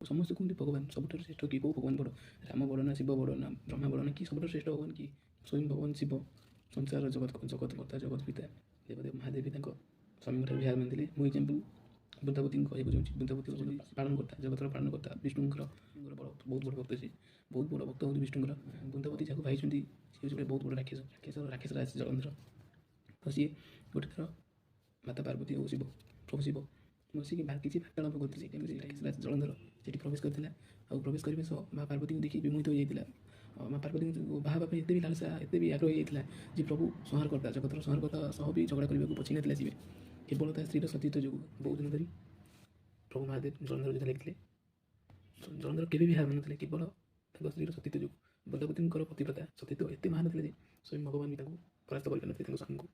ସମସ୍ତେ କୁହନ୍ତି ଭଗବାନ ସବୁଠାରୁ ଶ୍ରେଷ୍ଠ କିଏ, କେଉଁ ଭଗବାନ ବଡ଼, ରାମ ବଡ଼ ନା ଶିବ ବଡ଼ ନା ବ୍ରହ୍ମା ବଡ଼ ନା କି ସବୁଠାରୁ ଶ୍ରେଷ୍ଠ ଭଗବାନ କିଏ? ସ୍ୱୟଂ ଭଗବାନ ଶିବ, ସଂସାର ଜଗତ ଜଗତ କର୍ତ୍ତା, ଜଗତ ପିତା, ଦେବଦେବ ମହାଦେବୀ ତାଙ୍କ ସ୍ୱାମୀଙ୍କଠାରୁ ବି ହାର ମାନିଥିଲେ। ମୁଁ ଏକ୍ଜାମ୍ପଲ୍ ବୃନ୍ଦାବତୀଙ୍କୁ କହିବାକୁ ଚାହୁଁଛି। ବୃନ୍ଦାବତୀ ହେଉଛନ୍ତି ପାଳନକର୍ତ୍ତା, ଜଗତର ପାଳନକର୍ତ୍ତା, ବିଷ୍ଣୁଙ୍କର ବଡ଼ ବହୁତ ବଡ଼ ଭକ୍ତ। ସିଏ ବହୁତ ବଡ଼ ଭକ୍ତ ହେଉଛନ୍ତି ବିଷ୍ଣୁଙ୍କର। ବୃନ୍ଦାବତୀ ଯାହାକୁ ଭାଇଛନ୍ତି, ସିଏ ହେଉଛି ଗୋଟେ ବହୁତ ବଡ଼ ରାକ୍ଷସ, ରାକ୍ଷସ ରାକ୍ଷସ ରାଜ ଜଳନ୍ଧର। ତ ସିଏ ଗୋଟେ ଥର ମାତା ପାର୍ବତୀ ଓ ଶିବ, ପ୍ରଭୁ ଶିବ ବସିକି କିଛି ବାର୍ତ୍ତାଳାପ କରୁଥିଲେ। ସେଇ ଟାଇମ୍ରେ ରାକ୍ଷସ ରାଜ ଜଳନ୍ଧର ସେଠି ପ୍ରବେଶ କରିଥିଲା। ଆଉ ପ୍ରବେଶ କରିବା ସହ ମା ପାର୍ବତୀଙ୍କୁ ଦେଖି ବିମୋହିତ ହୋଇଯାଇଥିଲା। ମା ପାର୍ବତୀଙ୍କୁ ବାହା ହେବା ପାଇଁ ଏତେ ବି ଲାଳସା, ଏତେ ବି ଆଗ୍ରହ ହେଇଯାଇଥିଲା ଯେ ପ୍ରଭୁ ସଂହାରକର୍ତ୍ତା, ଜଗତର ସଂହାରକର୍ତ୍ତା ସହ ବି ଝଗଡ଼ା କରିବାକୁ ପଛେଇ ନଥିଲା ସିଏ, କେବଳ ତା ସ୍ତ୍ରୀର ସତୀତ୍ୱ ଯୋଗୁଁ। ବହୁତ ଦିନ ଧରି ପ୍ରଭୁ ମହାଦେବ ଜଳନ୍ଧର ଯୁଦ୍ଧ ଲାଗିଥିଲେ। ଜଳନ୍ଧର କେବେ ବି ହାର ମାନୁଥିଲେ, କେବଳ ତାଙ୍କ ସ୍ତ୍ରୀର ସତୀତ୍ୱ ଯୋଗୁଁ। ବୃନ୍ଦାବତୀଙ୍କର ପତିବ୍ରତା ସତୀତ୍ୱ ଏତେ ମହାନ ଥିଲା ଯେ ସ୍ୱୟଂ ଭଗବାନ ବି ତାଙ୍କୁ ପରାସ୍ତ କରିପାରିନଥିଲେ, ତାଙ୍କ ସ୍ୱାମୀଙ୍କୁ।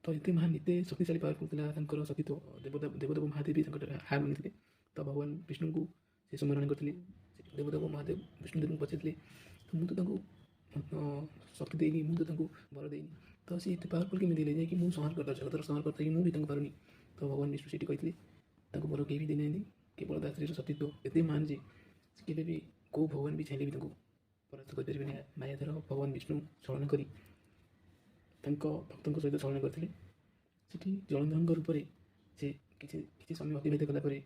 ତ ଏତେ ମହାନ, ଏତେ ଶକ୍ତିଶାଳୀ, ପାୱାରଫୁଲ୍ ଥିଲା ତାଙ୍କର ସତୀତ୍ୱ, ଦେବତା ଦେବଦେବ ମହାଦେବ ବି ତାଙ୍କ ହାର ମାନିଥିଲେ। ତ ଭଗବାନ ବିଷ୍ଣୁଙ୍କୁ ସେ ସ୍ମରଣ କରିଥିଲେ। ଦେବଦେବ ମହାଦେବ ବିଷ୍ଣୁଦେବଙ୍କୁ ପଚାରିଥିଲେ, ତ ମୁଁ ତ ତାଙ୍କୁ ଶକ୍ତି ଦେଇନି, ମୁଁ ତ ତାଙ୍କୁ ବର ଦେଇନି, ତ ସେ ଏତେ ପାୱାରଫୁଲ୍ କେମିତି ହେଲେ ଯାଇକି? ମୁଁ ସଂହାରକର୍ତ୍ତା, ଜଗତର ସଂହାରକର୍ତ୍ତା କି ମୁଁ ବି ତାଙ୍କୁ ପାରୁନି। ତ ଭଗବାନ ବିଷ୍ଣୁ ସେଠି କହିଥିଲେ, ତାଙ୍କୁ ବର କେହି ବି ଦେଇନାହାନ୍ତି, କେବଳ ତା ସ୍ତ୍ରୀର ସତୀତ୍ୱ ଏତେ ମହାନ ଯେ ସେ କେବେ ବି କେଉଁ ଭଗବାନ ବି ଚାହିଁଲେ ବି ତାଙ୍କୁ ପରାସ୍ତ କରିପାରିବେନି। ମାୟାଧର ଭଗବାନ ବିଷ୍ଣୁ ଛଳନା କରି ତାଙ୍କ ଭକ୍ତଙ୍କ ସହିତ ଛଳନା କରିଥିଲେ। ସେଠି ଜଳନ୍ଧରଙ୍କ ରୂପରେ ସେ କିଛି କିଛି ସମୟ ଅତିବାହିତ କଲା ପରେ,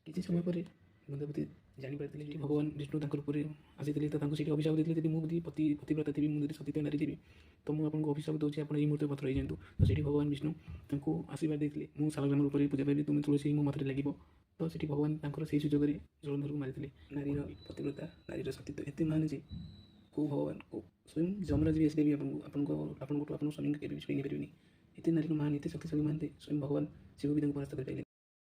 କିଛି ସମୟ ପରେ ବୃନ୍ଦାବତୀ ଜାଣିପାରିଥିଲେ ଯେ ଭଗବାନ ବିଷ୍ଣୁ ତାଙ୍କ ରୂପରେ ଆସିଥିଲେ। ତ ତାଙ୍କୁ ସେଠି ଅଭିଶାପ ଦେଇଥିଲେ, ଯଦି ମୁଁ ଯଦି ପତିବ୍ରତା ଥିବି, ମୁଁ ଯଦି ସତୀତ୍ୱ ନାରୀ ଥିବି, ତ ମୁଁ ଆପଣଙ୍କୁ ଅଭିଶାପ ଦେଉଛି, ଆପଣ ଏଇ ମୁହୂର୍ତ୍ତରେ ପଥର ହେଇଯାଆନ୍ତୁ। ତ ସେଠି ଭଗବାନ ବିଷ୍ଣୁ ତାଙ୍କୁ ଆଶୀର୍ବାଦ ଦେଇଥିଲେ, ମୁଁ ଶାଳଗ୍ରାମ ରୂପରେ ପୂଜା ପାଇବି, ତୁମେ ତୁଳସୀ ମୋ ମଥାରେ ଲାଗିବ। ତ ସେଠି ଭଗବାନ ତାଙ୍କର ସେଇ ସୁଯୋଗରେ ଜଳନ୍ଧରକୁ ମାରିଥିଲେ। ନାରୀର ପତିବ୍ରତା, ନାରୀର ସତୀତ୍ୱ ଏତେ ମହାନ ଯେ କେଉଁ ଭଗବାନ, କେଉଁ ସ୍ୱୟଂ ଯମରାଜ ବି ଆସିଲେ ବି ଆପଣଙ୍କୁ ଆପଣଙ୍କ ଆପଣଙ୍କଠୁ ଆପଣଙ୍କ ସ୍ୱାମୀଙ୍କୁ କେବେ ବି ଛୁଇଁ ନେଇପାରିବେନି। ଏତେ ନାରୀର ମହାନ, ଏତେ ଶକ୍ତିଶାଳୀ ମହାନ, ସ୍ୱୟଂ ଭଗବାନ ଶିବ ବି ତାଙ୍କୁ ପରାସ୍ତ କରିପାରିଲେ।